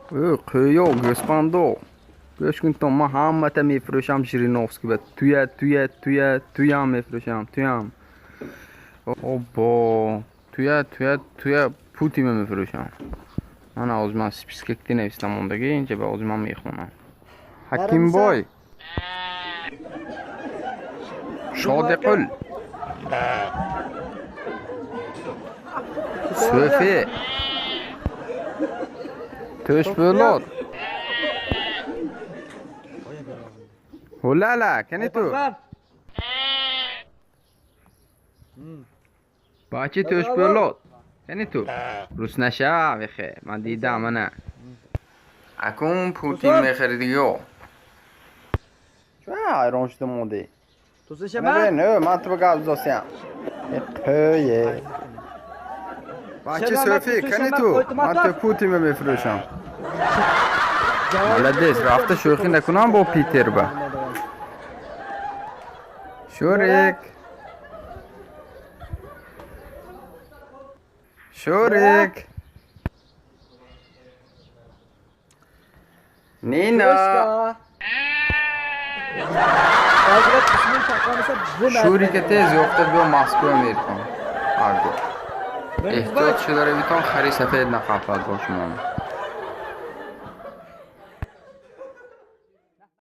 Қӯё, гӯспандо, гӯш кун, то ман ҳамата мефурӯшам Жириновский ба. Туя, туя, туя, туям мефурӯшам, туям. Обо, туя, туя, туя, Путина мефурӯшам. Ман ҳозир ман спискакти навистам мондагӣ инҷа ба, ҳозир ман мехонам. Ҳакимбой, Шодиқул, Сӯфи, To'shpo'lot, Hulala, кани ту? Бачи To'shpo'lot, кани ту? Рус нашав, ихе, ман дидам, ана. Акун Путин мехаридиё. Чӣ ҳайрон шуда мондӣ? Не, ман ту ба гап зосиям. Қӯе. Бачи Сӯфи, кани ту? Ман ту Путин мефурӯшам. Молодец, рафта шӯхӣ накунам бо Питер ба. Шурик. Шурик. Нина. Шурика тез ёфта биё, Москва меркун. Ҳарду. Эҳтиёт шуда равитон, хари сафед нақафад бо шумо.